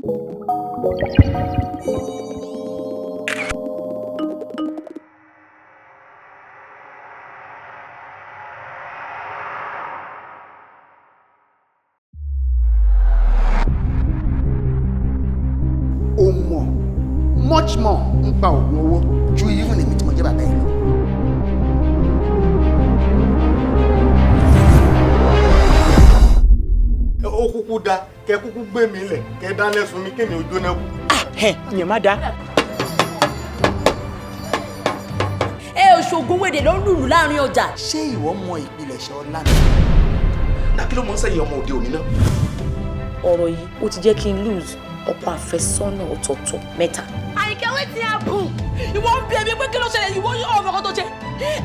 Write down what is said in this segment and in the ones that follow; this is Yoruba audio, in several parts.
O mọ̀ much more nípa oògùn owó ju even èmi tí mo jẹ́ bàbá ẹ̀ lọ. Ó kúkú da kẹ kúkú gbé mi lẹ̀, kẹ dáná sun mi, kémi ò jóná kú. Ẹ ìyẹn má da. Ẹ ò ṣoògùn wèrè ló ń lùlù láàrin ọjà. Ṣé ìwọ mọ ìpilẹ̀ṣẹ̀ ọlá mi? Na kí ló mọ̀ ń sẹ́yìn ọmọ òde òní náà? Ọ̀rọ̀ yìí ó ti jẹ́ kí n lose ọkọ àfẹ́sọ́nà ọ̀tọ̀ọ̀tọ̀ mẹ́ta. Àyìnkẹ́, wetin happen? Ìwọ ń bí ẹbí pé kí ló ṣẹlẹ̀, ìwọ ọmọ kan tó ṣe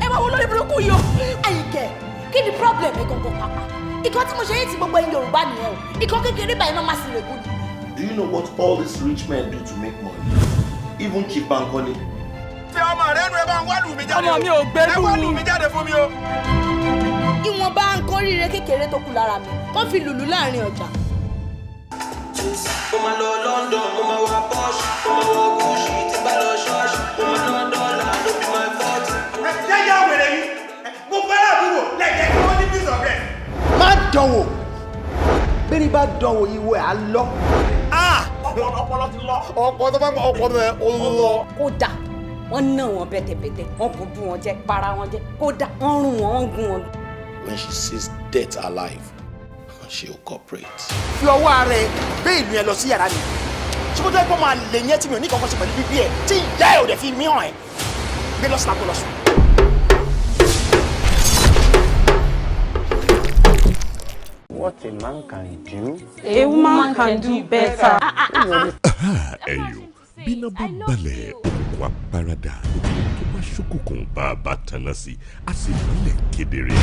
ẹ máa wo lórí burúkú yìí o. Àyìnkẹ́, kí ni problem ẹ gangan pàpà? Ìkan tí mo ṣe yìí ti gbogbo ẹ̀yin Yorùbá nìyẹn o. Ìkan kékeré báyìí náà má sì rè kú ni. Do you know what all these rich men do to make money? Even Chief Bankole. Fi ọmọ rẹ nu, ẹ bá ń wá lù mí jáde. Ọmọ mi ò gbẹ́rù. Ẹ wá lù mí jáde fún mi o. Ìwọ̀nba nǹkan ríire kékeré tó kù lára mi kó fi lùlù láàrin ọjà. Mo máa lọ London, mo máa wọ Porsche, mo máa wọ Gucci, tí bá lọ ṣọ́ọ̀ṣì, mo máa ná dọ́là, no be my fault. Jẹ́jẹ́ wèrè yìí, gbogbo ará àdúgbò lẹ́jẹ̀ kí wọ́n ní peace of rest. Má dánwò, bẹ́ẹ̀ni bá dánwò, ìwọ ẹ̀ á lọ. Ọpọlọ ti lọ. Ọpọlọ tó bá ń gbọ́ ọpọlọ ẹ ó lọ. Kódà wọ́n ná wọn bẹ́tẹ̀bẹ́tẹ̀, wọ́n bójú wọn jẹ́, para wọn jẹ́, kódà wọ́n rún wọn, wọ́n gún wọn. When she sees death alive, she'll cooperate. Fi ọwọ́ ara ẹ gbé ìlú yẹn lọ sí yàrá mi. Ṣé kó tó yẹ kó máa lè yẹn tí mi ò ní kankan ṣe pẹ̀lú bíbí ẹ̀, tí ìyá ẹ̀ ò dẹ̀ fi mí hàn ẹ́? Gbé lọ sí àpò lọ sùn. What a man can do, a woman can do better. Ẹyọ bíná bá balẹ̀, òkùnkùn apárádà, gbogbo tó bá ṣókùnkùn bá a bá tanná sí, a sì mọ́lẹ̀ kedere.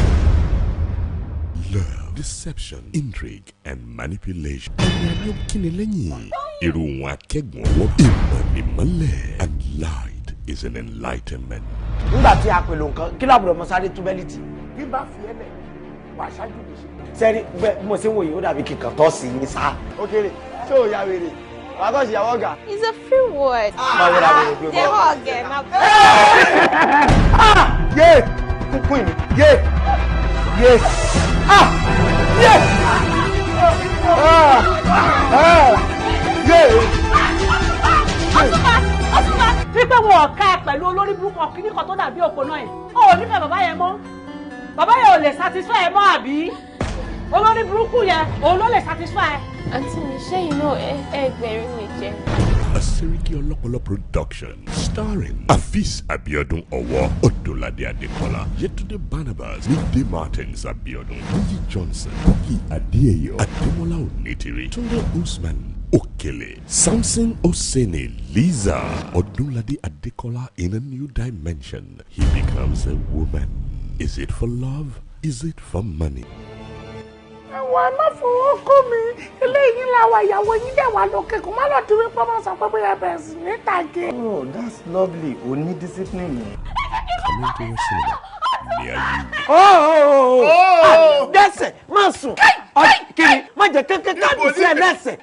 Love, deception, intrigue and manipulation. Ẹni adé kíni lẹ́yìn irú wọn akẹ́gbọ̀n ọwọ́ ìmọ̀ nímọ́lẹ̀, and light is an enlightenment. Nígbà tí a pèlò nǹkan, kí láàbùrọ̀ mọ sáré tú bẹ́líìtì. Bí bá fi ẹ́ lẹ̀, wàá ṣáájú mi ṣe. Sẹ́rí bẹ́ẹ̀ bí mo ṣe ń wòye, ó dàbí kíkan tọ́ sí ní sá. Ó kéré, ṣé ò ya wèrè? Wàá kọ́ ṣìyàwó ọ̀gá. It's a free word. Máa wọlé àwọn òbí They hug ẹ̀ na. Yé kúkú ìní yé yé ah yé ah ah yé. Ọ̀túnba, Ọ̀túnba. Wípé wọn ò ká ẹ pẹ̀lú olórí burúkú ọkùnrin kan tó dàbí òpó náà yẹn. O ò nífẹ̀ẹ́ bàbá yẹn mọ́. Bàbá yẹn ò lè satisfy ẹ mọ́, àbí? Olórí burúkú yẹn, òun ló lè satisfy ẹ. Àǹtí mi, ṣẹ́yìn náà ẹ gbẹ̀rín mi jẹ. A Seriki Olopolo production starring Afis Abiodun Owo, Odolade Adekola, Yetunde Barnabas, Mide Martins Abiodun, Niyi Johnson, Buki Adeeyo, Ademola Onitiri, Tunde Usman, Okele, Samson Osene, Liza, Odunlade Adekola in a new dimension. He becomes a woman. Is it for love? Is it for money? Ẹ̀wọ̀n, ẹ má fọwọ́ kó mi. Eléyìí làwọn ìyàwó yín dẹ̀ wá lókè, kó má lọ di wípé wọ́n sọ pé bóyá bẹ̀rẹ̀ sí ní tàgé. Oh, that's lovely. O ní discipline yẹn. Coming to a cinema near you. Oh, dẹ́sẹ̀ má sùn kiri, má jẹ kékeré káàdì sí ẹ lẹ́sẹ̀.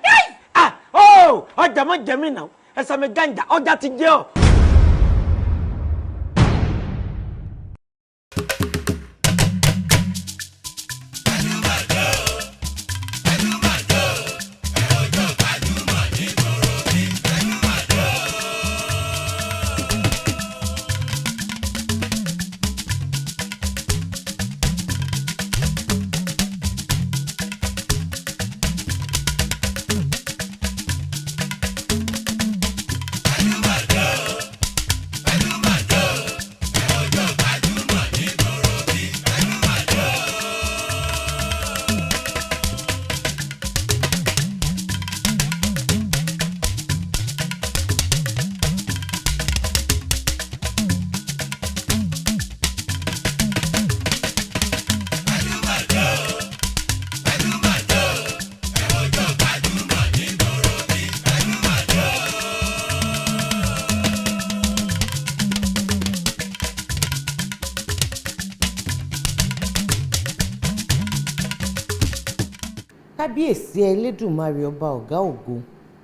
Ah, oh, ọjà má jẹ mí náà, ẹsẹ̀ mi gànjà, ọjà ti jẹ́ ọ. Kábíyèsí Elédùmarè, ọba ọ̀gá ògo.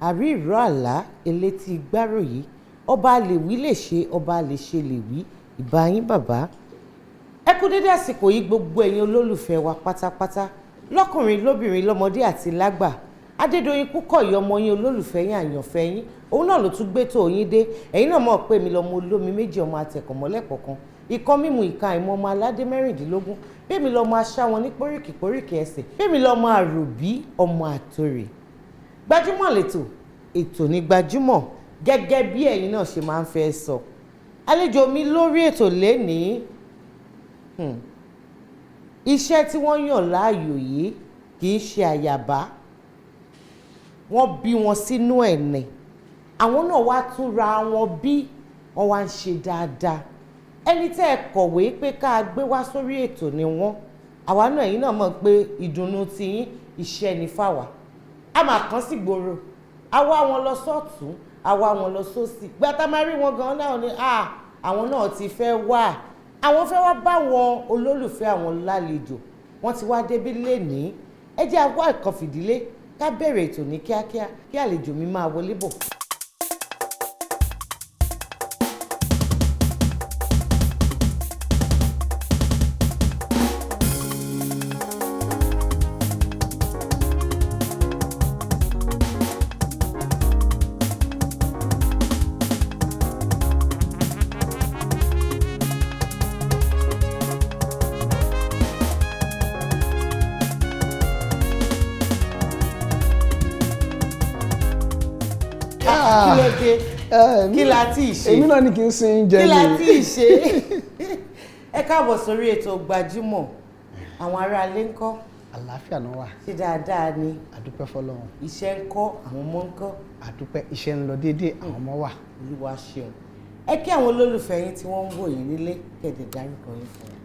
Àrí ìró àlá, elétí gbáròyé, ọba lè wí lè ṣe, ọba lè ṣe lè wí. Ìbà yín bàbá. Ẹ kú dédé àsìkò yìí, gbogbo ẹ̀yin olólùfẹ́ wa pátápátá, lọ́kùnrin, lóbìnrin, lọ́mọdé àti lágbà. Adédoyin Kúkọ̀yí, ọmọ yín, olólùfẹ́ yín, àyànfẹ́ yín, òun náà ló tún gbé tó yín dé. Ẹ̀yin náà mọ̀ pé mi lọ́mọ olómi méjì, ọmọ atẹ̀kọ̀mọ́lẹ́pọ̀ kan, ikọ́ mímu ìka ìmọ̀, ọmọ aládé 16. Bẹ́ẹ̀ mi lọ́mọ aṣá wọn ní póríkì póríkì ẹsẹ̀, bẹ́ẹ̀ mi lọ́mọ àròbí, ọmọ àtòrè. Gbajúmọ̀ lẹ́tọ̀, ètò ní gbajúmọ̀, gẹ́gẹ́ bí ẹ̀yin náà ṣe máa ń fẹ́ sọ. Àlejò mi lórí ètò lénìí, iṣẹ́ tí wọ́n yàn láàyò yìí kì í ṣe àyàbá. Wọ́n bí wọn sínú ẹ̀ ní, àwọn náà wá túnra wọn bí wọ́n wá ń ṣe dáadáa. Ẹni tẹ́ ẹ kọ̀wé pé ká gbé wá sórí ètò ni wọ́n. Àwa náà, ẹ̀yin náà mọ̀ pé ìdùnnú tiyín iṣẹ́ ni fáwa. A máa kàn sí gbòòrò, a wá wọn lọ sọ́tún, a wá wọn lọ sósì. Gbàtà máa rí wọn gan náà ni àwọn náà ti fẹ́ wá, àwọn fẹ́ wá bá wọn olólùfẹ́ àwọn lálejò. Wọ́n ti wá débí lénìí. Ẹ jẹ́ àwa ìkan fìdílé ká bẹ̀rẹ̀ ètò ní kíákíá kí àlejò mi máa wọlé bọ̀. Kí ló dé? Kí la tí ì ṣe? Èmi náà ní kí n sin jẹ. Kí la tí ì ṣe? Ẹ káàbọ̀ sórí ètò Gbajúmọ̀. Àwọn aráalé ńkọ́? Àlàáfíà náà wà. Ṣé dáadáa ni? Àdúpẹ́ fọ́lọ́run. Iṣẹ́ ńkọ́? Àwọn ọmọ ńkọ́? Àdúpẹ́, iṣẹ́ ń lọ déédéé, àwọn ọmọ wà. Olúwa ṣeun. Ẹ kí àwọn olólùfẹ́ yín tí wọ́n ń wò yín nílé, kẹ̀dẹ̀ dárúkọ yín fún wọn.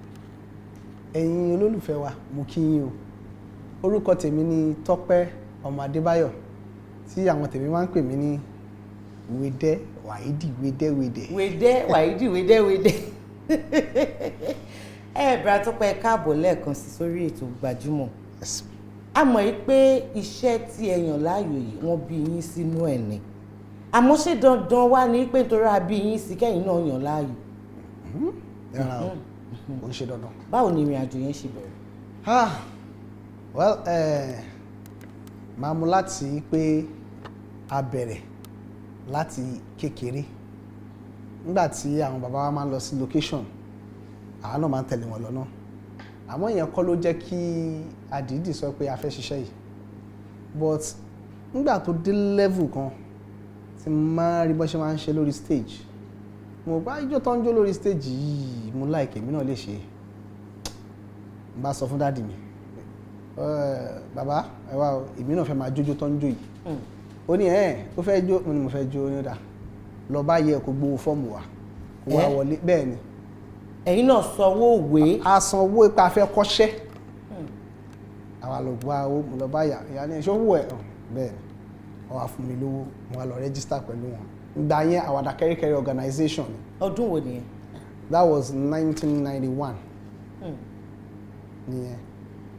Ẹ̀yin olólùfẹ́ wa, mo kí yín o. Orúkọ tèmi ni Tọ́pẹ́ ọmọ Adébáyọ̀, tí àwọn tèmi máa ń pè mí ní Wédé Wàhídì, Wédé Wédé. Wédé Wàhídì, Wédé Wédé. Ẹ bẹ̀rẹ̀, Tọ́pẹ́, káàbọ̀ lẹ́ẹ̀kan sí sórí ètò Gbajúmọ̀. A mọ̀ yìí pé iṣẹ́ tí ẹ yàn láàyò yìí, wọ́n bí yín sínú ẹ̀ ni. Àmọ́ ṣé dandan wá ní pé nítorí a bí yín sí kẹ́yìn náà yàn láàyò? Rárá o, kò ń ṣe dandan. Báwo ni ìrìn àjò yẹn ṣe bẹ̀rẹ̀? Ah, well, máa mú láti pé a bẹ̀rẹ̀ láti kékeré. Nígbà tí àwọn bàbá wa máa ń lọ sí location, àwa náà máa ń tẹ̀lé wọn lọ náà. Àmọ́ ìyẹn kọ́ ló jẹ́ kí àdìídì sọ pé a fẹ́ ṣiṣẹ́ yìí. But nígbà tó dé level kan tí máa rí bọ́n ṣe máa ń ṣe lórí stage, mo bá ijó tó ń jó lórí stage yìí, mo like, èmi náà lè ṣe. N bá sọ fún daddy mi, "Bàbá, ẹ wá o, èmi náà fẹ́ máa jójó tó ń jó yìí." Ó ní ẹ̀ ó fẹ́ jó. Mo ní mo fẹ́ jó. Ó ní ó dà, lọ bá yẹ kó gbowó fọ́ọ̀mù wa kó wá wọlé. Bẹ́ẹ̀ ni. Ẹ̀yin náà sanwó òwe? A sanwó ipa fẹ́ kọ́ṣẹ́. Àwa lọ gba owó, mo lọ bá yà ìyá ní ìṣòwò ẹ̀. Bẹ́ẹ̀ ni, wọ́n wá fún mi lówó, mo wá lọ register pẹ̀lú wọn. Ìgbà yẹn, Àwàdà Kẹ́ríkẹ́rí organization ni. Ọdún wo nìyẹn? That was 1991 nìyẹn.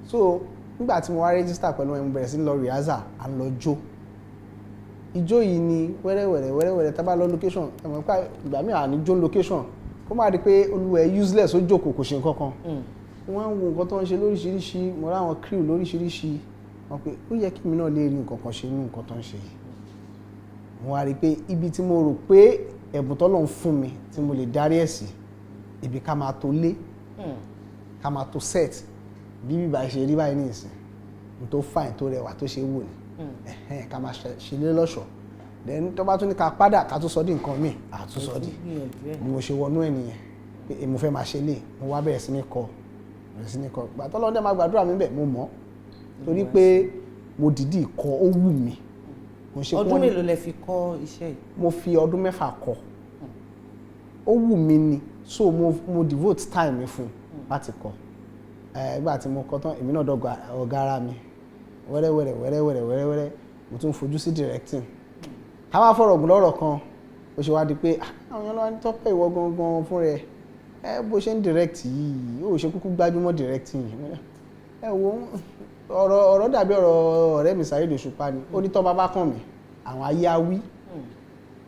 So nígbà tí mo wá register pẹ̀lú wọn, mo bẹ̀rẹ̀ sí ní lọ rehearsal, à ń lọ jó ijó yìí ni wẹ́rẹ́wẹ́rẹ́ wẹ́rẹ́wẹ́rẹ́. Tá bá lọ location, ẹ mọ̀ pé ìgbà míì à ní jó location, kó má di pé olúwẹ̀ useless, ó jókòó, kò ṣe nǹkan kan. Wọ́n á wo nǹkan tó ń ṣe lóríṣiríṣi, mo ráwọn crew lóríṣiríṣi, wọ́n pé ó yẹ kí mi náà lè rí nǹkan kan ṣe nínú nǹkan tó ń ṣe yìí. Mo wá rí i pé ibi tí mo rò pé ẹ̀bùn tọ́lọ́run fún mi tí mo lè darí ẹ̀ sí, ibi ká máa tó lé, ká máa tó set bí bíbá ṣe rí báyìí ní ìsìn, n tó fine, tó rẹwà, tó ṣe wò ní, ká máa ṣe lé lọ́ṣọ̀ọ́. Then tó bá tún ní ká padà ká tún sọ di nǹkan míì, àtún sọ di. Bí mo ṣe wọnú ẹ̀ nìyẹn, pé mo fẹ́ máa ṣe lé. Mo wá bẹ̀rẹ̀ sí ní kọ, bẹ̀rẹ̀ sí ní kọ. Gbà tọ́lọ́dẹ máa gbàdúrà mi bẹ̀, mo mọ̀ torí pé mo dìídì kọ, ó wù mí. Kò ṣe pé Ọdún wọ́n ní- mélòó lẹ fi kọ́ iṣẹ́ yìí? Mo fi ọdún 6 kọ́. Ó wù mí ni, so mo devote time mi fún láti kọ́ ẹ. Ìgbà tí mo kọ́ tán, èmi náà dọ̀gba ọ̀gá ara mi wẹ́rẹ́wẹ́rẹ́ wẹ́rẹ́wẹ́rẹ́ wẹ́rẹ́wẹ́rẹ́. Mo tún fojú sí directing. Ká wá fọ̀rọ̀ gùn lọ́rọ̀ kan, ó ṣe wá di pé àwọn èèyàn lọ́wọ́ ní, "Tọ́pẹ́, ìwọ gangan fún rẹ ẹ, bó ṣe ń direct yìí, ó ṣe kúkú gbájúmọ́ directing yìí." Mo ní, ẹ wo, ọ̀rọ̀ ọ̀rọ̀ dàbí ọ̀rọ̀ ọ̀rẹ́ mi Saheed Òṣùpá ni. Ó ní tọ́ bá bá kàn mí Àwọn ayé á wí.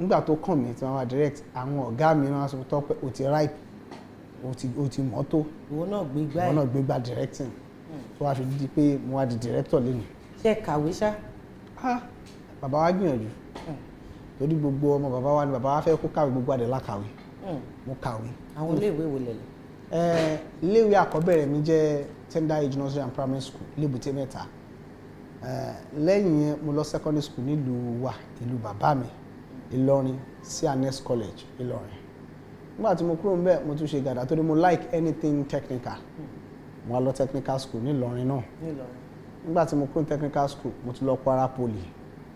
Nígbà tó kàn mí tí wọ́n wá direct, àwọn ọ̀gá mi náà sọ pé o ti ripe, o ti mọ́tò. Ìwọ náà gbé gbá. Ìwọ náà gbé gbá directing, tó wá fi di pé mo wá di director lẹ́nu. Ṣé ẹ kàwé ṣá? Ah, bàbá wa gbìyànjú, torí gbogbo ọmọ bàbá wa ni bàbá wa fẹ́ kó kàwé, gbogbo àdé lákàwé. Mo kàwé. Àwọn iléèwé wo lẹ lọ? Iléèwé àkọ́bẹ̀rẹ̀ mi jẹ́ Tender Age Nursery and Primary School, lÉbúté Mẹ́ta. Lẹ́yìn yẹn, mo lọ secondary school nílùú wa, ìlú bàbá mi, Ìlọrin, C&S College, Ìlọrin. Nígbà tí mo kúrò níbẹ̀, mo tún ṣe gàdá torí mo like anything technical. Mo wá lọ technical school nílọrin náà. Nílọrin. Nígbà tí mo kúrò ní technical school, mo tún lọ Kwara Poly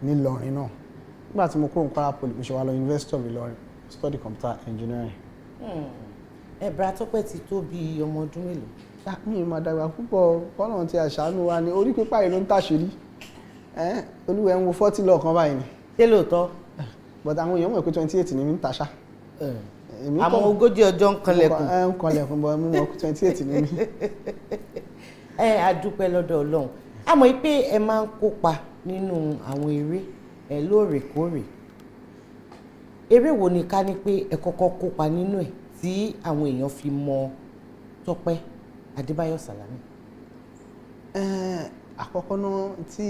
nílọrin náà. Nígbà tí mo kúrò ní Kwara Poly, mo ṣe wá lọ University of Ìlọrin, study computer engineering. Ẹ bra Tọ́pẹ́ ti tó bí ọmọ ọdún mélòó? Ah, mi ò máa dàgbà púpọ̀. Kọ́nà tí àṣàánú wa ni, orí pípa yìí ló ń tàṣírí. Olúwẹ̀ ń wo 40 lọ́ọ̀kan báyìí ni. Ṣé lóòótọ́? But àwọn èèyàn mọ̀ pé 28 ni mi ń taṣá. Èmi Àmọ́ 40 ọjọ́ ń kanlẹ̀kùn. Ẹ ń kanlẹ̀kùn bọ́, mo mọ̀ pé 28 ni mi. Ẹ a dúpẹ́ lọ́dọ̀ Ọlọ́run. A mọ̀ pé ẹ máa ń kópa nínú àwọn eré ẹ lóòrèkóòrè. Eré wo ni ká ní pé ẹ kọ́kọ́ kópa nínú ẹ̀ tí àwọn èèyàn fi mọ Tọ́pẹ́ Adébáyọ̀ Sàlámì? Àkọ́kọ́ náà tí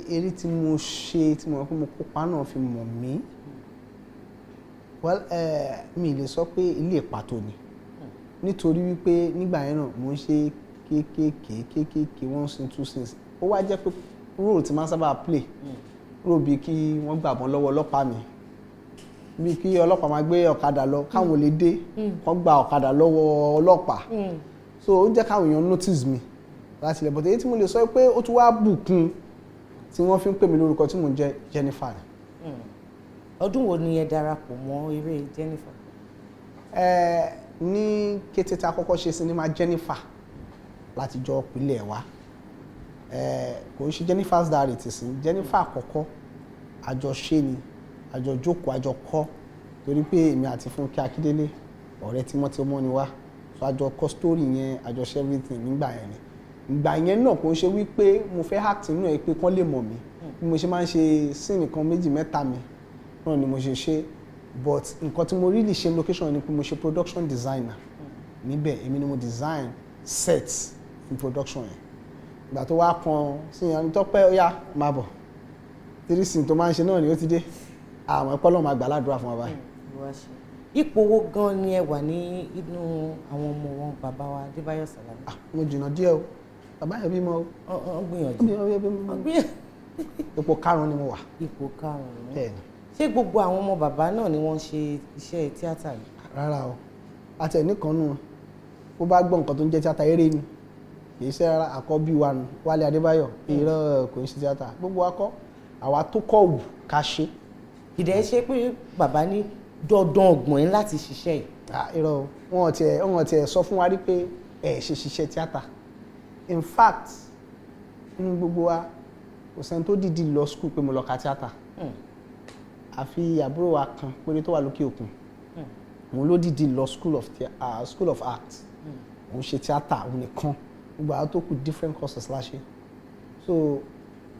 eré tí mo ṣe tí mo rò pé mo kópa náà fi mọ̀ mí, well, mi lè sọ pé ilé ìpàtó ni, nítorí wípé nígbà yẹn náà mo ń ṣe kéékèèké kéékèèké, one scene, two scenes. Ó wá jẹ́ pé role tí máa ń sábà play, role bíi kí wọ́n gbàbọ́n lọ́wọ́ ọlọ́pàá mi, bíi kí ọlọ́pàá máa gbé ọ̀kadà lọ, káwọn olè dé kán gba ọ̀kadà lọ́wọ́ ọlọ́pàá. So ó jẹ́ káwọn èèyàn notice mi láti ilẹ̀. But èyí tí mo lè sọ pé ó tún wá bùkún tí wọ́n fi ń pè mí lórúkọ tí mò ń jẹ́, Jennifer ni. Ọdún wo ni ẹ darapọ̀ mọ́ eré Jennifer? Ní kété tí a kọ́kọ́ ṣe sinimá Jennifer láti jọ pìlẹ̀ wa, kò ń ṣe Jennifer's Diary ti sìn, Jennifer àkọ́kọ́, àjọṣe ni, àjọ jókòó, àjọ kọ́, torí pé èmi àti Fúnkẹ́ Akíndélé, ọ̀rẹ́ tímọ́tímọ́ ni wá. So àjọ kọ́ story yẹn, àjọ ṣe everything nígbà yẹn ni. Ìgbà yẹn náà, kò ń ṣe wípé mo fẹ́ act nínú ẹ̀ pé kán lè mọ̀ mí. Bí mo ṣe máa ń ṣe scene kan, méjì, mẹ́ta mi náà ni mo ṣe ṣe. But nǹkan tí mo really ṣe location ni pé mo ṣe production designer níbẹ̀. Èmi ni mo design set fún production yẹn. Ìgbà tó wá kan sí yẹn, Tọ́pẹ́, ó yá, máa bọ̀, three scene tó máa ń ṣe náà ni ó ti dé. Àwọn ẹ̀kọ́ lọ́ọ́ máa gbà ládùúrà fún wa báyìí. Ipò wo gan ni ẹ wà ní inú àwọn ọmọ wọn, bàbá wa Adébáyọ̀ Sàlámì? Mo jìnnà díẹ̀ o. Bàbá yẹn bímọ o. Ọ gbìyànjú. Ipò karùn-ún ni mo wà. Ipò karùn-ún? Bẹ́ẹ̀ni. Ṣé gbogbo àwọn ọmọ bàbá náà ni wọ́n ń ṣe iṣẹ́ tíátà yìí? Rárá o. Àti ẹnì kan nù, bó bá gbọ́ nǹkan tó ń jẹ́ tíátà, eré ni, kì í ṣe rárá. Àkọ́bí wa nù, Wálé Adébáyọ̀, irọ́, kò ń ṣe tíátà. Gbogbo wa kọ́, àwa tó kọ́ wù ká ṣe. Ìdẹ́ ṣe pé bàbá ní dandan ọgbọ̀n yín láti ṣiṣẹ́ yìí? Irọ́ o. Wọn ò tiẹ̀ sọ fún wa rí pé ẹ ṣe ṣiṣẹ́ tíátà. In fact, nínú gbogbo wa, kò sẹ́ni tó dìídì lọ school pé mo lọ ka tíátà, àfi àbúrò wa kan péré tó wà lókè òkun. Òun ló dìídì lọ school of art, òun ṣe tíátà, òun nìkan. Gbogbo àwọn tó kù, different courses la ṣe. So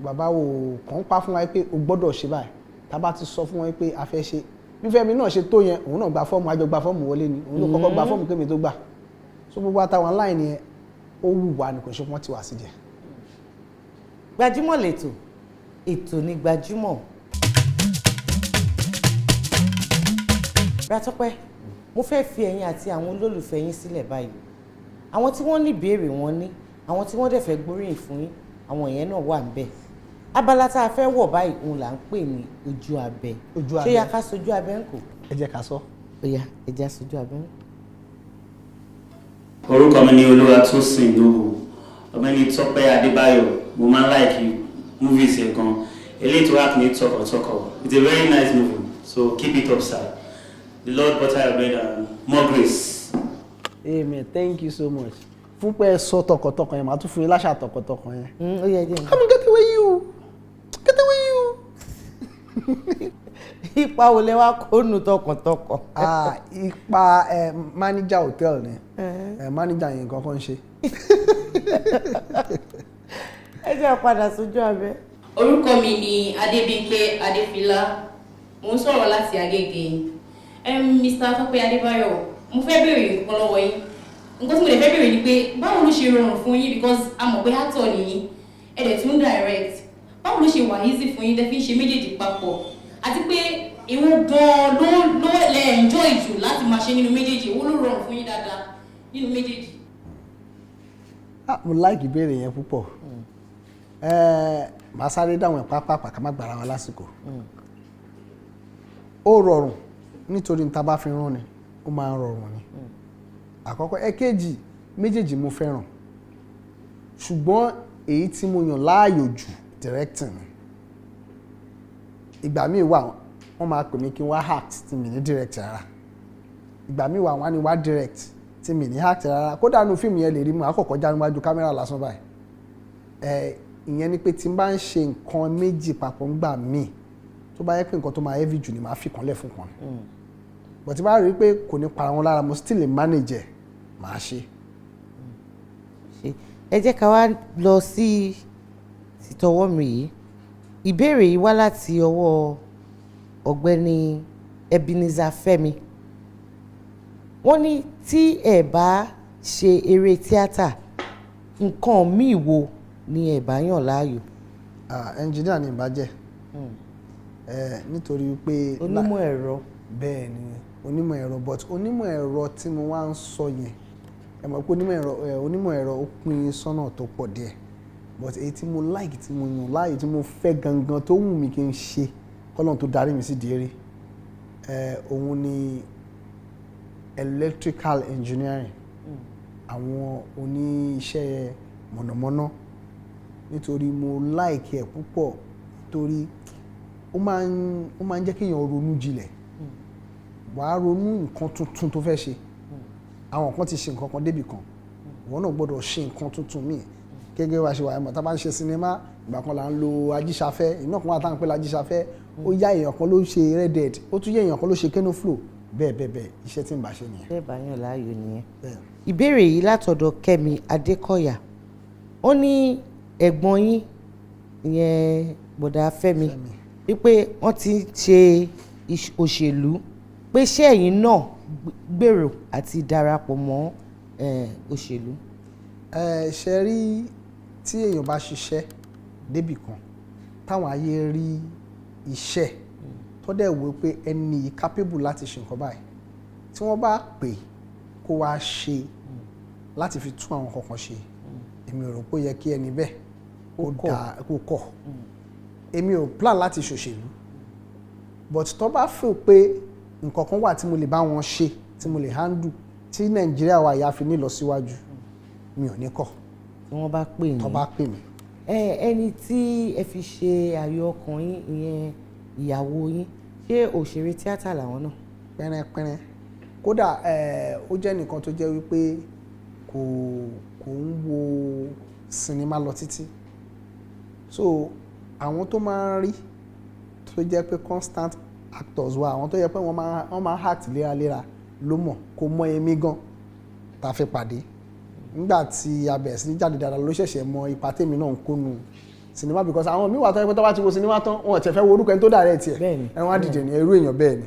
bàbá wo kàn ń pa fún wa pé o gbọ́dọ̀ ṣe báyìí. Tá a bá ti sọ fún wọn pé a fẹ́ ṣe, bí Fẹ́mi náà ṣe tó yẹn, òun náà gba fọ́ọ̀mù, àjọ gba fọ́ọ̀mù wọlé ni. Òun ló kọ́kọ́ gba fọ́ọ̀mù kémi tó gbà. So gbogbo àtàwọn line yẹn, ó wù wá ni, kò ṣe wọ́n ti wá sí jẹ. Gbajúmọ̀ lẹ́tọ̀, ètò ní Gbajúmọ̀. Ratọ́pẹ́, mo fẹ́ fi ẹ̀yin àti àwọn olólùfẹ́ yín sílẹ̀ báyìí. Àwọn tí wọ́n ní ìbéèrè wọn ní, àwọn tí wọ́n dẹ̀ fẹ́ gbóríyìn fún yín, àwọn yẹn náà wà níbẹ̀. Abala tá a fẹ́ wọ̀ báyìí, òun là ń pè ní ojú abẹ. Ojú Ṣé abẹ. yá ká sojú abẹ ń kò? Ẹ jẹ́ ká sọ. Ó yá, ẹ já sojú abẹ ń kò. Orúkọ mi ni Olúwatósìn Noble. Ọ̀gbẹ́ni Tọ́pẹ́ Adébáyọ̀, mo máa ń like movies ẹ̀ gan. Eléyìí tó wà ní Tọkàntọkàn, it's a very nice movie, so keep it up, sir. The Lord butter your bread and more grace. Amen, thank you so much. Fún pé ẹ sọ tọkàntọkàn yẹn, màá tún fún yín láṣà tọkàntọkàn yẹn. Ó yẹ jẹ́. Come on, get away you, get away you. Ipa wo lẹ wá kó nu tọkàntọkàn? Ah, ipa manager hotel ni. Manager yẹn nǹkan kan ń ṣe. Ẹ jẹ́ padà sójú abẹ. Orúkọ mi ni Adébímpé Adéfilá. Mo ń sọ̀rọ̀ láti Agége. Mr. Tọ́pẹ́ Adébáyọ̀, mo fẹ́ béèrè nǹkan lọ́wọ́ yín. Nǹkan tí mo lè fẹ́ béèrè ni pé báwo ló ṣe rọrùn fún yín, because a mọ̀ pé actor nìyí, ẹ dẹ̀ tún direct. Báwo ló ṣe wà easy fún yín tẹ́ fi ń ṣe méjèèjì papọ̀? Àti pé èwo gan-an ló lẹ enjoy jù láti máa ṣe nínú méjèèjì? Èwo ló rọrùn fún yín dáadáa nínú méjèèjì? Ah, mo like ìbéèrè yẹn púpọ̀. Màá sáré dáhùn ẹ̀ pápápá ká má gbára wa lásìkò. Ó rọrùn nítorí ní ta bá fi rán ni ó máa ń rọrùn ni àkọ́kọ́. Ẹ̀kejì, méjèèjì mo fẹ́ràn, ṣùgbọ́n èyí tí mo yàn láàyò jù, directing ni. Ìgbà míì wà, wọ́n máa pè mí kí n wá act tí mi ní direct rárá. Ìgbà míì wà, wọ́n á ní wá direct tí mi ní act rárá. Kódà nínú fíìmù yẹn lè rí mu àkọ́kọ́ já níwájú kámẹ́rà lásán báyìí. Ẹ ìyẹn ni pé tí n bá ń ṣe nǹkan méjì papọ̀ ńgbà míì, tó bá yẹ pé nǹkan tó máa heavy jù ni, màá fi kan lẹ̀ fún kan, but tí bá rí i pé kò ní para wọn lára, mo still lè manage ẹ̀, màá ṣe. Ẹ jẹ́ ká wá lọ sí tìtọwọ́ mi yìí. Ìbéèrè yìí wá láti ọwọ́ Ọ̀gbẹ́ni Ebenezer Fẹ́mi. Wọ́n ní tí ẹ bá ṣe eré tíátà, nǹkan míì wo ni ẹ bá yàn láàyò? Ah, engineer ni ìbá jẹ́ ẹ, nítorí pé Onímọ̀ ẹ̀rọ. Bẹ́ẹ̀ ni, onímọ̀ ẹ̀rọ, but onímọ̀ ẹ̀rọ tí mo wá ń sọ yẹn, ẹ mọ̀ pé onímọ̀ ẹ̀rọ ẹ, onímọ̀ ẹ̀rọ ó pín sọ́nà tó pọ̀ díẹ̀, but èyí tí mo like, tí mo yàn láàyò, tí mo fẹ́ gangan, tó wù mí kí n ṣe kọ́lọ́n tó darí mi sí di eré ẹ, òun ni electrical engineering, àwọn oníṣẹ́ mọ̀nàmọ́ná, nítorí mo like ẹ̀ púpọ̀, nítorí ó máa ń jẹ́ kéèyàn ronú jinlẹ̀. Wàá ronú nǹkan tuntun tó fẹ́ ṣe. Àwọn kan ti ṣe nǹkan kan débì kan, ìwọ náà gbọ́dọ̀ ṣe nǹkan tuntun míì. Gẹ́gẹ́ bá ṣe wà, ẹ̀mọ̀ tá a bá ń ṣe sinimá, ìgbà kan là ń lo ajíṣafẹ́, iná kan wà tá à ń pè lájíṣafẹ́. Ó yá, èèyàn kan ló ṣe Red Dead, ó tún yẹ èèyàn kan ló ṣe Kano Flow, bẹ́ẹ̀ bẹ́ẹ̀ bẹ́ẹ̀. Iṣẹ́ tí ń bá ṣe nìyẹn. Bẹ́ẹ̀ bá yàn láàyò nìyẹn. Bẹ́ẹ̀. Ìbéèrè yìí látọ̀dọ̀ Kẹ́mi Adékọ̀yà. Ó ní ẹ̀gbọ́n yín ìyẹn, bọ̀dà Fẹ́mi, wípé wọ́n ti ń ṣe òṣèlú, pé ṣé ẹ̀yin náà gbèrò àti darapọ̀ mọ́ òṣèlú? Ẹ ṣe rí, tí èèyàn bá ṣiṣẹ́ débì kan, táwọn ayé rí iṣẹ́ tó dẹ̀ wò pé ẹni yìí capable láti ṣe nǹkan báyìí, tí wọ́n bá pè kó wá ṣe láti fi tún àwọn kankan ṣe, èmi ò rò pé ó yẹ kí ẹni bẹ́ẹ̀ kó dà kó kọ̀. Èmi ò plan láti ṣòṣèlú, but tó bá feel pé nǹkan kan wà tí mo lè bá wọn ṣe, tí mo lè handle, tí Nàìjíríà wa yà fi ní ìlọsíwájú, mi ò ní kọ̀. Tí wọ́n bá pè yín. Tó bá pè mí. Ẹ ẹni tí ẹ fi ṣe àyò ọkàn yín, ìyẹn ìyàwó yín, ṣé òṣèré tíátà làwọn náà? Pẹ́rẹ́pẹ́rẹ́. Kódà ẹ, ó jẹ́ nìkan tó jẹ́ wípé kò ń wo sinimá lọ títí, so àwọn tó máa ń rí tó jẹ́ pé constant actors wa, àwọn tó yẹ pé wọ́n máa act léraléra ló mọ̀. Kò mọ èmi gan tá a fi pàdé. Nígbà tí a bẹ̀rẹ̀ sí ní jáde dáadáa ló ṣẹ̀ṣẹ̀ mọ ipa tèmi náà ń kónu sinimá, because àwọn míì wà tó yẹ pé tó bá ti wo sinimá tán, wọn ò tẹ̀ fẹ́ wo orúkọ ẹni tó direct ẹ̀, ẹ wọ́n á dìde ní irú èèyàn bẹ́ẹ̀ ni.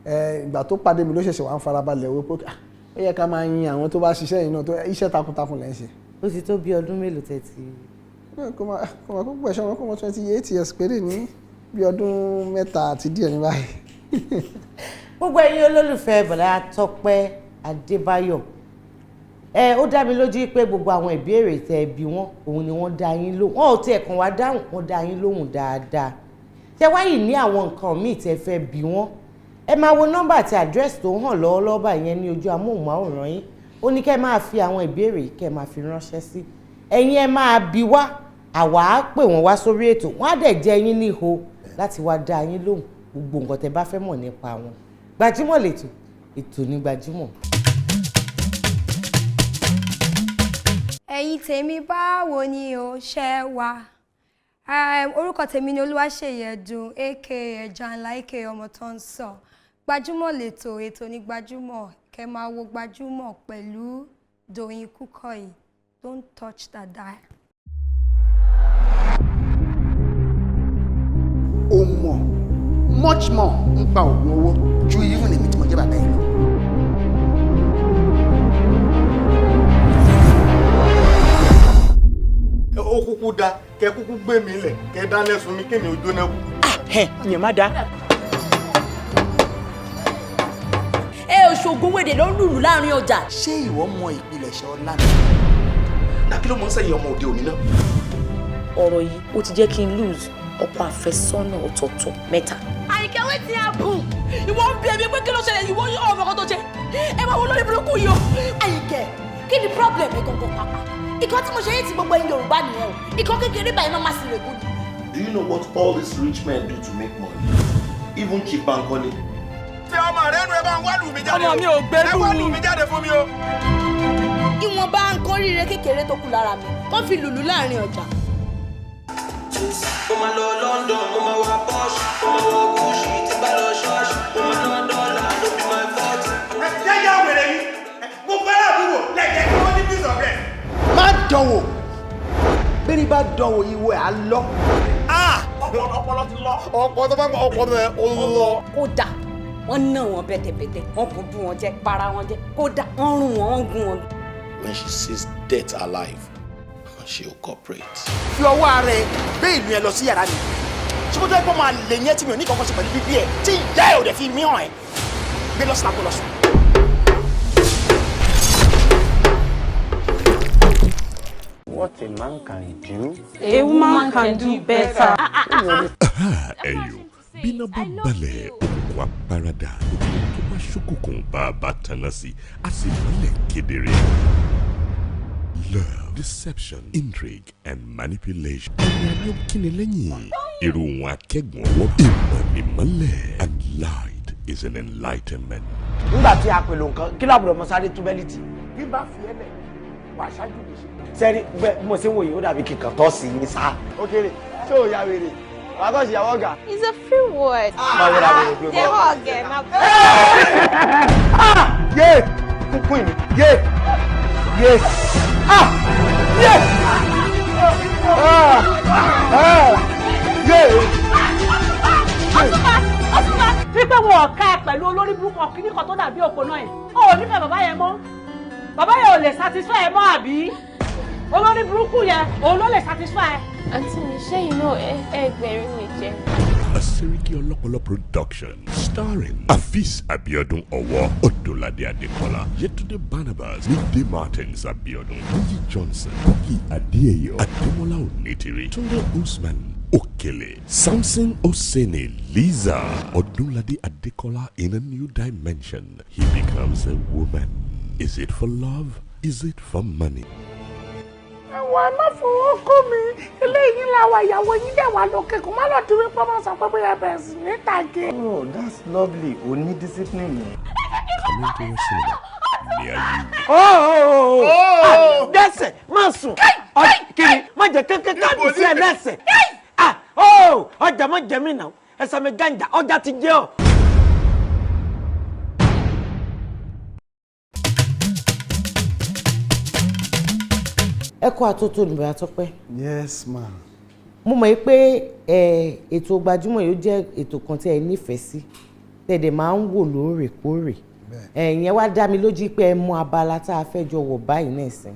Ẹ ìgbà tó pàdé mi ló ṣẹ̀ṣẹ̀ wà ń farabalẹ̀ wípé, ah, ó yẹ ká máa yin àwọn tó bá ṣiṣẹ́ yìí náà, tó iṣẹ́ takuntakun lẹ́ ń ṣe. Ó ti tó bí ọdún mélòó tẹ́ ti? Kò máa kó pẹ̀ṣẹ̀ wọn kó mọ 28 years péré ní bí ọdún 3 àti díẹ̀ ní báyìí. Gbogbo ẹ̀yin olólùfẹ́ bọ̀dá Tọ́pẹ́ Adébáyọ̀, ẹ ó dá mi lójú pé gbogbo àwọn ìbéèrè tẹ́ ẹ bi wọ́n, òun ni wọ́n dá yín lóhùn. Wọn ò tiẹ̀ kàn wá dáhùn, wọ́n dá yín lóhùn dáadáa. Tẹ́ wáyìí ní àwọn nǹkan míì tẹ́ fẹ́ bi wọ́n, ẹ máa wo nọ́mbà àti àdírẹ́sì tó hàn lọ́wọ́lọ́wọ́ báyìí yẹn ní ojú amóhùnmáwòrán yín. Ó ní kẹ́ máa fi àwọn ìbéèrè yìí, kẹ́ máa fi ránṣẹ́ sí. Ẹ̀yin ẹ máa bi wá, àwa á pè wọ́n wá sórí ètò, wọ́n á dẹ̀ jẹ́ yín ního láti wá dá yín lóhùn gbogbo nǹkan tẹ́ bá fẹ́ mọ̀ nípa wọn. Gbajúmọ̀ lètò, ètò ní Gbajúmọ̀. Ẹ̀yin tèmi, báwo ni o ṣe wà? Orúkọ tèmi ni Olúwaṣeyì Ẹ̀dùn, aka Ẹja Ńlá, aka ọmọ tó ń sọ. Gbajúmọ̀ lètò, ètò ní Gbajúmọ̀. Kẹ́ máa wo Gbajúmọ̀ pẹ̀lú Dòyìn Kúkọ̀yí. Don't touch that dial. mọ̀ much more nípa oògùn owó ju even èmi tí mo jẹ́ bàbá ẹ̀ lọ. Ó kúkú da kẹ kúkú gbé mi lẹ̀ kẹ dáná sun mi kémi ò jóná kú. Ẹ ìyẹn má da. Ẹ ò ṣoògùn wèrè ló ń lùlù láàrin ọjà. Ṣé ìwọ mọ ìpilẹ̀ṣẹ̀ ọlá mi? Na kí ló mọ̀ ń sẹ́yìn ọmọ òde òní náà? Ọ̀rọ̀ yìí ó ti jẹ́ kí n lose ọkọ àfẹ́sọ́nà ọ̀tọ̀ọ̀tọ̀ mẹ́ta. Àyìnkẹ́, wetin happen? Ìwọ ń bí ẹbí pé kí ló ṣẹlẹ̀, ìwọ ọmọ kan tó ṣe. Ẹ máa wo lórí burúkú yìí o. Àyìnkẹ́, kí ni problem ẹ gangan pàpà? Ìkan tí mo ṣe yìí ti gbogbo ẹ̀yin Yorùbá nìyẹn o. Ìkan kékeré báyìí náà má sì rè gùn ni. Do you know what all these rich men do to make money? Even Chief Bankole. Ṣé ọmọ rẹ nu ẹ bá ń wá lù mí jáde o? Ọmọ mi ò gbẹ́rù. Ẹ wá lù mí jáde fún mi o. Ìwọ̀nba nǹkan ríire kékeré tó kù lára mi kó fi lùlù láàrin ọjà. Mo máa lọ London, mo máa wá Porsche, mo máa wọ Gucci, tí bá lọ ṣọ́ọ̀ṣì, mo máa ná dọ́là, ló bí my fault. Jẹ́jẹ́ wèrè yìí, gbogbo aládùúgbò lẹ́jẹ̀ kí wọ́n ní peace of rest. Má dánwò, bẹ́ẹ̀ni bá dánwò ìwọ ẹ̀ á lọ. Ọpọlọ ti lọ. Ọpọlọ tó bá ń gbọ́ ọpọlọ ẹ̀ ó lọ. Kódà wọ́n ná wọn bẹ́tẹ̀bẹ́tẹ̀, wọ́n bójú wọn jẹ́, para wọn jẹ́, kódà wọ́n rún wọn, wọ́n gún wọn. When she sees death alive, she'll cooperate. Fi ọwọ́ ara ẹ gbé ìlú yẹn lọ sí yàrá mi. Ṣé kó tó yẹ kó máa lè yẹn tí mi ò ní kankan ṣe pẹ̀lú bíbí ẹ̀ tí ìyá ẹ̀ ò dẹ̀ fi mí hàn ẹ́? Gbé lọ síta kó lọ sùn. What a man can do. A woman can do better. Ẹyọ bíná bá balẹ̀, òkùnkùn apárádà, gbogbo tó bá ṣókùnkùn bá a bá tanná sí a sì mọ́lẹ̀ kedere. Love, deception, intrigue and manipulation. Ẹni a ní ó kíni lẹ́yìn. Irú wọn akẹ́gbọ̀n ọwọ́ ìmọ̀ ni mọ́lẹ̀, and light is an enlightenment. Nígbà tí a pèlò nǹkan kí láàbùrọ̀ mọ sáré tú bẹ́líìtì. Bí bá fi ẹ́ lẹ̀, wàá ṣáájú mi ṣe. Sẹ́rí bẹ́ẹ̀ bí mo ṣe ń wò yìí, ó dàbí kíkan tọ́ sí ní sá. Ó kéré, ṣé ò ya wèrè? Wàá kọ́ ṣìyàwó ọ̀gá. It's a free word. Máa wọlé àwọn òbí Jẹ́ ọ̀gẹ̀ máa Yé kúkú ìní yé yé ah yé ah ah yé. Ọ̀túnba, Ọ̀túnba. Wípé wọn ò ká ẹ pẹ̀lú olórí burúkú ọkùnrin kan tó dàbí òpó náà yẹn. O ò nífẹ̀ẹ́ bàbá yẹn mọ́. Bàbá yẹn ò lè satisfy ẹ mọ́ àbí? Olórí burúkú yẹn, òun ló lè satisfy ẹ. Àǹtí mi, ṣẹ́yìn náà ẹ gbẹ̀rín mi jẹ. A Seriki Olopolo production starring Afis Abiodun Owo, Odolade Adekola, Yetunde Barnabas, Mide Martins Abiodun, Niyi Johnson, Buki Adeeyo, Ademola Onitiri, Tunde Usman, Okele, Samson Osene, Liza, Odunlade Adekola in a new dimension. He becomes a woman. Is it for love? Is it for money? Ẹ̀wọ̀n, ẹ má fọwọ́ kọ́ mi. Eléyìí làwọn ìyàwó yín dẹ̀ wà lókè kó má lọ di wípé wọ́n sọ pé bóyá bẹ̀rẹ̀ sí ní tàgé. Oh, that's lovely. O ní discipline yẹn. Coming to a cinema near you. Oh, dẹ́sẹ̀ má sùn. Kí ni má jẹ́ kankan káàdì sí ẹ lẹ́sẹ̀. Ah, oh, ọjà má jẹ mí náà, ẹsẹ̀ mi gànjà, ọjà ti jẹ́ ọ. Ẹ kú àtótó nìbẹ̀ àtọ́pẹ́. Yes, ma. Mo mọ̀ pé ẹ ètò Gbajúmọ̀ yóò jẹ́ ètò kan tí ẹ nífẹ̀ẹ́ sí, tẹ̀dẹ̀ máa ń wò lóòrèkóòrè. Ẹ̀yẹn wá dá mi lójú pé ẹ mọ abala tá a fẹ́ jọ wọ̀ báyìí náà sìn.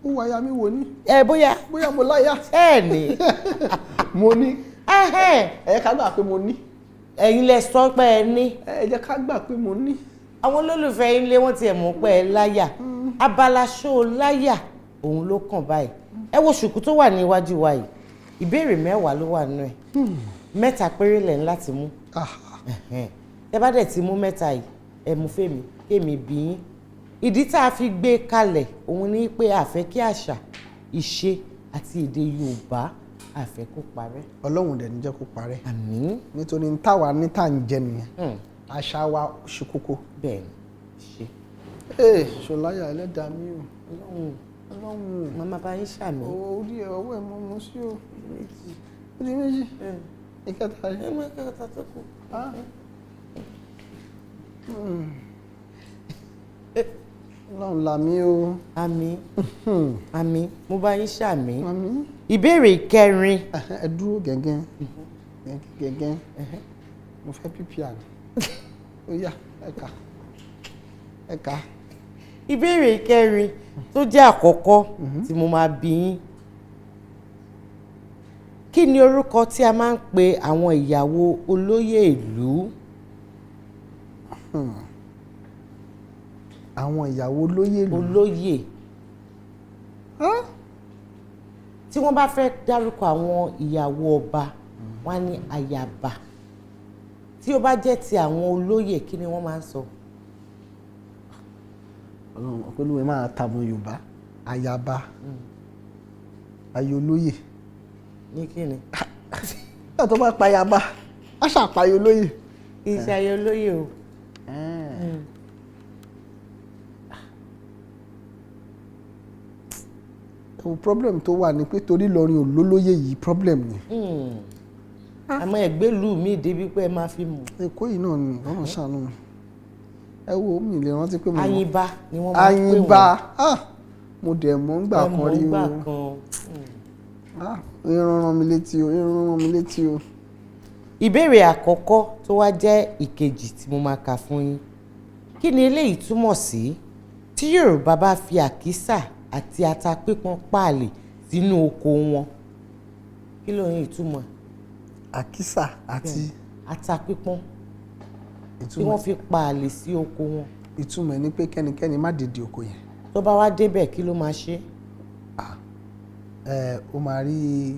Ó wá ya mi wò ní. Ẹ bóyá. Bóyá mo láyà. Ẹ ní. Mo ní. Ẹ ká gbà pé mo ní. Ẹ̀yin lẹ sọ pé ẹ ní. Ẹ jẹ́ ká gbà pé mo ní. Àwọn olólùfẹ́ yín lé wọ́n tiẹ̀ mọ̀ pé ẹ láyà. Abala ṣó láyà òun ló kàn báyìí. Ẹ wo ṣùkú tó wà níwájú wa yìí, ìbéèrè 10 ló wà nínú ẹ̀. 3 péré lẹ̀ ń láti mú. Ẹ bá dẹ̀ ti mú 3 yìí, ẹ mú fèmí kémi bí yín. Ìdí tá a fi gbé kalẹ̀ òun ni pé a fẹ́ kí àṣà, ìṣe àti èdè Yorùbá, a fẹ́ kó parẹ́. Ọlọ́run dẹ̀ ní jẹ́ kó parẹ́. Àmín. Nítorí ń táwa ní tá à ń jẹ nìyẹn. Àṣà wa ṣe kókó. Bẹ́ẹ̀ni, ṣe. Ee, ṣọláyà ẹlẹ́dàá mi o. Ọlọ́run. Ọlọ́run. Màmá bá yín ṣàmì. Orí ẹ ọwọ́ ẹ mọ mo sí o. Ó di méjì. Ìkẹta yìí. Ẹ mọ ìkẹta tó kù. Ọlọ́run là mí o. Àmín, àmín, mo bá yín ṣàmín. Ìbéèrè ìkẹrin. Ẹ dúró gẹ́gẹ́ gẹ́gẹ́, mo fẹ́ ppr ni. Ó yá, ẹ kà, ẹ kà. Ìbéèrè ìkẹrin tó jẹ́ àkọ́kọ́ tí mo máa bi yín: kí ni orúkọ tí a máa ń pe àwọn ìyàwó olóyè ìlú? Àwọn ìyàwó olóyè ìlú. Olóyè, tí wọ́n bá fẹ́ dárúkọ àwọn ìyàwó ọba, wọ́n á ní ayaba. Tí ó bá jẹ́ ti àwọn olóyè, kí ni wọ́n máa ń sọ? Ọlọ́run ọpẹ́lúwẹ máa tàbọn Yorùbá. Ayaba, ayé olóyè. Ní kí ni? Nígbà tó bá pa ayaba, á ṣàpàyè olóyè. Kì í ṣe ayé olóyè o. Ẹ̀wù problem tó wà ní pé torí Ìlọrin ò lólóyè yìí, problem ni. Àmọ́ ẹgbẹ́ ìlú mi débi pé ẹ máa fi mọ̀. Èkó yìí náà ni ọ̀nà ṣàánú mi. Ẹ wo, mi lè rántí pé mo mọ̀. Ayinba ni wọ́n máa ń pè wọ́n. Ayinba, ah, mo dẹ̀ mọ̀ ń gbà Ẹ kan mọ̀ rí ń gbà o. kan. Ah, irun rán mi létí o, irun rán mi létí o. Ìbéèrè àkọ́kọ́ tó wá jẹ́ ìkejì tí mo máa kà fún yín: kí ni eléyìí túmọ̀ sí tí Yorùbá bá fi àkísà àti ata pípọ́n páàlì sínú oko wọn? Kí ló ń ìtumọ̀? Àkísà àti ata pípọ́n tí wọ́n fi páàlì sí oko wọn. Ìtumọ̀ ẹ̀ ni pé kẹ́nikẹ́ni má dèdè oko yẹn. Tó bá wá débẹ̀, kí ló máa ṣe? Ẹ ó máa rí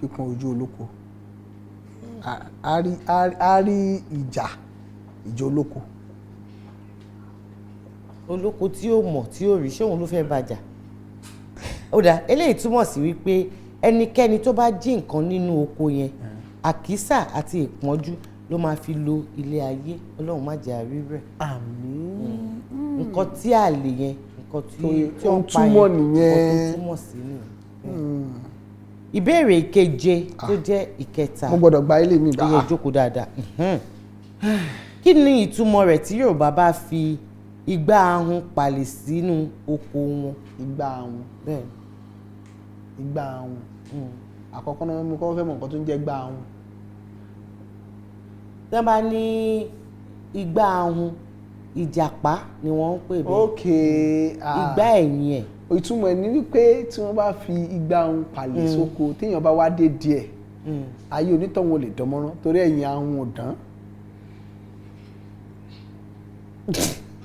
pípọ́n ojú olóko, á rí ìjà olóko. Olóko tí ó mọ̀ tí ó rí, ṣé òun ló fẹ́ bàjà? Ó dà, eléyìí túmọ̀ sí wípé ẹnikẹ́ni tó bá jí nǹkan nínú oko yẹn, àkísà àti ìpọ́njú ló máa fi lo ilé ayé. Ọlọ́run má jẹ́ àrí rẹ̀. Àmín. Nǹkan tí àlè yẹn, nǹkan tí tí Tó ó ń ń pa túmọ̀ yẹn, nìyẹn. nǹkan tó túmọ̀ sí nìyẹn. Ìbéèrè ìkeje tó jẹ́ ìkẹta. Mo gbọ́dọ̀ gba ilé mi gbà. Ó yẹ jókòó dáadáa. Kí ni ìtumọ̀ rẹ̀ tí Yorùbá bá fi igbá ahun palẹ̀ sínú oko wọn? Igbá ahun. Bẹ́ẹ̀. Igbá ahun. Àkọ́kọ́ náà, mo kọ́kọ́ fẹ́ mọ̀ nǹkan tó ń jẹ́ igbá ahun. Tí wọ́n bá ní igbá ahun, ìjàpá ni wọ́n ń pè bẹ́ẹ̀. Ok. Igbá ẹ̀yìn ẹ̀. Ìtumọ̀ ẹ̀ ni wípé tí wọ́n bá fi igbá ahun palẹ̀ sóko, téèyàn bá wá dé díẹ̀, ayé onítọ̀hún ò lè dánmọ́rán torí ẹ̀yìn ahun ò dán.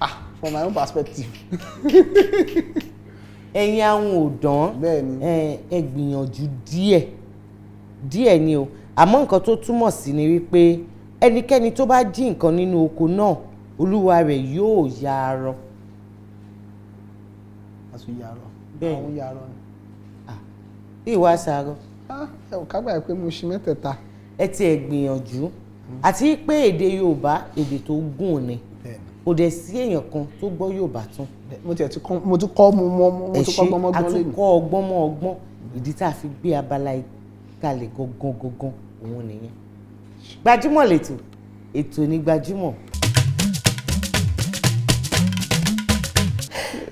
Ah, from my own perspective. Ẹ̀yìn ahun ò dán. Ẹ gbìyànjú díẹ̀ díẹ̀ ni o, àmọ́ nǹkan tó túmọ̀ sí ni wípé ẹnikẹ́ni tó bá jí nǹkan nínú oko náà, olúwa rẹ̀ yóò ya arọ. Àti yarọ. Bẹ́ẹ̀ni. Àwọn yarọ ni. Bí ìwà sàárọ̀. Ah, ẹ ò kágbà pé mo ṣe mẹ́tẹ̀ẹ̀ta. Ẹ tiẹ̀ gbìyànjú, àti pé èdè Yorùbá, èdè tó gùn ni, kò dẹ̀ sí èèyàn kan tó gbọ́ Yorùbá tán. Mo tiẹ̀ ti kọ́, mo tún kọ́, mo mọ, mo Ẹ tún kọ́ ṣe gbọ́mọgbọ́n lẹ́nu. àtúnkọ́ ọgbọ́n mọ́ ọgbọ́n. Ìdí tá a fi gbé abala yìí kalẹ̀ gangan gangan òun nìyẹn. Gbajúmọ̀ lẹ́tọ̀, ètò ní gbajúmọ̀.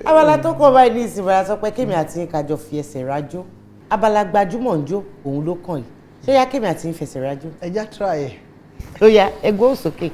Abala tó kọ́ báyìí ní ìsìn báyìí sọ pé kémi àti yín kájọ fi ẹsẹ̀ rajó. Abala gbajúmọ̀ ń jó, òun ló kàn yìí. Ṣé yá kémi àti yín fẹsẹ̀ rajó? Ẹ já try ẹ. Ó yá, ẹ gbóhùn sókè.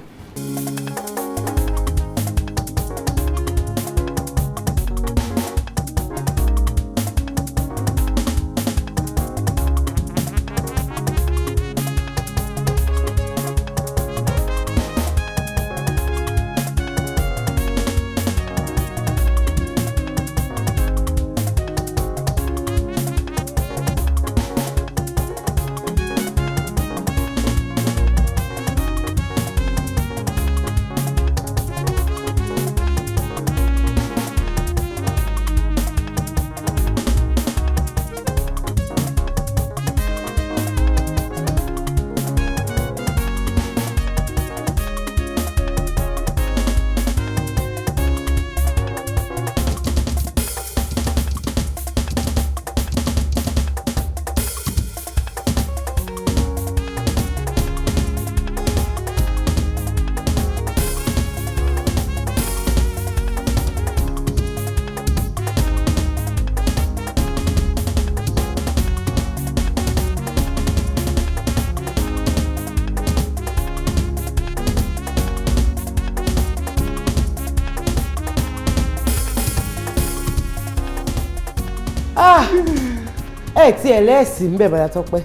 Ẹ tí ẹ lẹ́ẹ̀sì ń bẹ̀, Bàdà Tọ́pẹ́.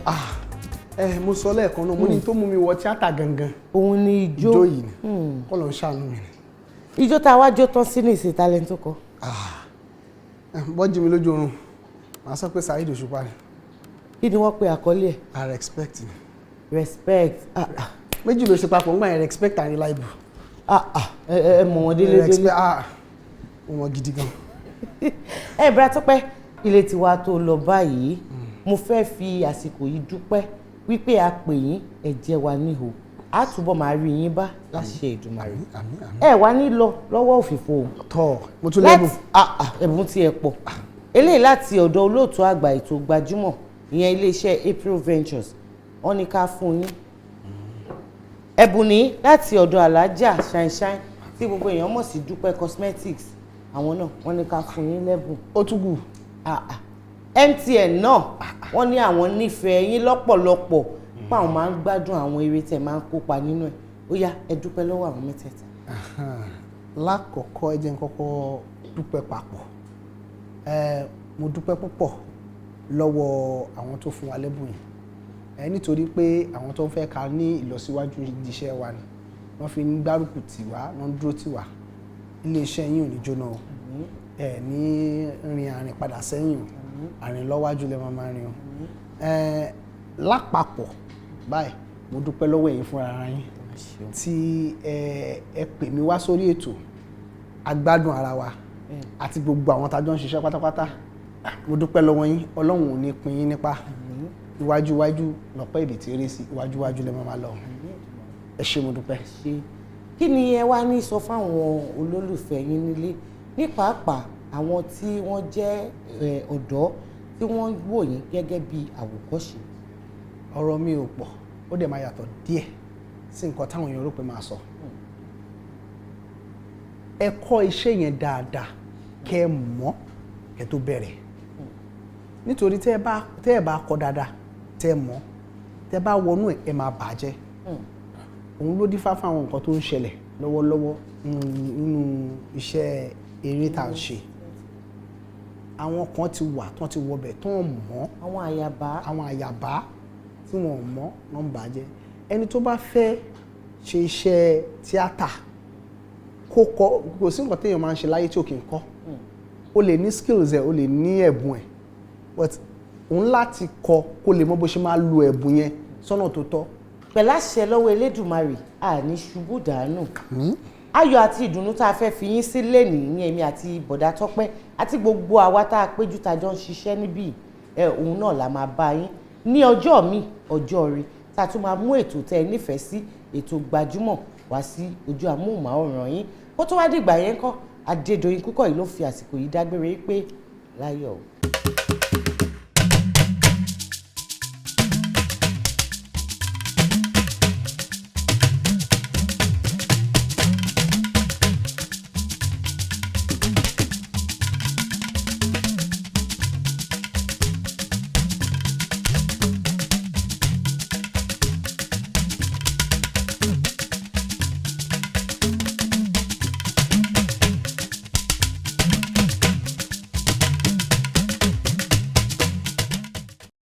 Ẹ mo sọ lẹ́ẹ̀kan náà, mo ní tó mú mi wọ tíátà gangan. Òun ni ijó. Ijó yìí ni kọ́ ló ń ṣàánú mi ni. Ijó tá a wá jó tán sí ní ìsìn talent tó kọ. Bọ́jú mi lójú oorun, màá sọ pé Saheed Òṣùpá ni. Kí ni wọ́n pe àkọlé ẹ̀? I respect ni. Respect. Ah, ah. Méjì ló ṣe papọ̀ ńgbà yẹn, respect and reliable. Ah, ah. Ẹ mọ̀ wọ́n délé délé. Respect, ah, mo mọ̀ gidi gan. Ẹ Bàdà Tọ́pẹ́, ilé tiwa tó lọ báyìí, mo fẹ́ fi àsìkò yìí dúpẹ́ wípé a pè yín, ẹ jẹ́ wa níhò. A túbọ̀ máa rí yín bá láṣẹ Èdùmàrè. Ẹ wá ní lọ lọ́wọ́ òfìfo o. Tọ́ mo tún lẹ́bùn. Ah, ah, ẹ̀bùn tí ẹ pọ̀ eléyìí láti ọ̀dọ̀ olóòtú àgbà ètò Gbajúmọ̀, ìyẹn iléeṣẹ́ April Ventures, wọ́n ní ká fún yín ẹ̀bùn ní láti ọ̀dọ̀ alájà Shine tí gbogbo èèyàn mọ̀ sí Dúpẹ́ Cosmetics. Àwọn náà wọ́n ní ká fún yín lẹ́bùn. Ó tún kù. Ah, ah. MTN náà, wọ́n ní àwọn nífẹ̀ẹ́ yín lọ́pọ̀lọpọ̀, pa àwọn máa ń gbádùn àwọn eré tẹ̀ máa ń kópa nínú ẹ̀. Ó yá, ẹ dúpẹ́ lọ́wọ́ àwọn mẹ́tẹ̀ẹ̀ta. Lákọ̀ọ́kọ́, ẹ jẹ́ n kọ́kọ́ dúpẹ́ papọ̀. Ẹ mo dúpẹ́ púpọ̀ lọ́wọ́ àwọn tó fún wa lẹ́bùn yìí, ẹ nítorí pé àwọn tó ń fẹ́ ká ní ìlọsíwájú iṣẹ́ wa ni wọ́n fi ń gbárùkù tì wá, wọ́n ń dúró tì wá. Iléeṣẹ́ yín ò ní jóná o, ẹ ní rin àrìn padà sẹ́yìn o, àrìn lọ́wájú lẹ máa máa rìn o. Ẹ lápapọ̀ báyìí, mo dúpẹ́ lọ́wọ́ ẹ̀yin fúnra ara yín tí ẹ pè mí wá sórí ètò. A gbádùn ara wa àti gbogbo àwọn tá a jọ ń ṣiṣẹ́ pátápátá. Mo dúpẹ́ lọ́wọ́ yín. Ọlọ́run ò ní pín yín nípa. Iwájú iwájú lọ́pẹ́ ìbìtì eré sí, iwájú iwájú lẹ máa máa lọ. Ẹ ṣé, mo dúpẹ́. Kí ni ẹ wá ní sọ fáwọn olólùfẹ́ yín nílé, ní pàápàá àwọn tí wọ́n jẹ́ ọ̀dọ́ tí wọ́n ń wò yín gẹ́gẹ́ bí àwòkọ́ṣe? Ọ̀rọ̀ mi ò pọ̀, ó dẹ̀ máa yàtọ̀ díẹ̀ sí nǹkan táwọn èèyàn rò pé máa sọ. Ẹ kọ́ iṣẹ́ yẹn dáadáa, kẹ́ ẹ mọ̀ kẹ́ tó bẹ̀rẹ̀, nítorí tẹ́ ẹ bá kọ́ dáadáa, tẹ́ ẹ mọ̀, tẹ́ ẹ bá wọnú ẹ̀, ẹ máa bàjẹ́. Òun ló dífá fún àwọn nǹkan tó ń ṣẹlẹ̀ lọ́wọ́lọ́wọ́ nínú iṣẹ́ eré tá à ń ṣe. Àwọn kan ti wà tán ti wọbẹ̀ tán mọ̀. Àwọn àyàbá. Àwọn àyàbá tí wọn ò mọ̀ wọ́n ń bàjẹ́. Ẹni tó bá fẹ́ ṣe iṣẹ́ tíátà, kó kọ́. Kò sí nǹkan téèyàn máa ń ṣe láyé tí ò kì í kọ́. O lè ní skills ẹ̀, o lè ní ẹ̀bùn ẹ̀, but òun láti kọ́ kó lè mọ bó ṣe máa lo ẹ̀bùn yẹn sọ́nà tó tọ́. Pẹ̀lú àṣẹ lọ́wọ́ Elédùmarè, àní ṣubú dànù. Ayọ̀ àti ìdùnnú tá a fẹ́ fi yín sílẹ̀ nìyẹn, èmi àti Bọ̀dá Tọ́pẹ́ àti gbogbo àwa tá a péjú tá a jọ ń ṣiṣẹ́ níbí ẹ, òun náà la máa bá yín ní ọjọ́ mi, ọjọ́ rí tá a tún máa mú ètò tẹ́ ẹ nífẹ̀ẹ́ sí, ètò Gbajúmọ̀, wá sí ojú amóhùnmáwòrán yín. Kó tó wá dìgbà yẹn kọ́, Adédoyin Kúkọ̀ yìí ló fi àsìkò yìí dágbére pé láyọ̀ o.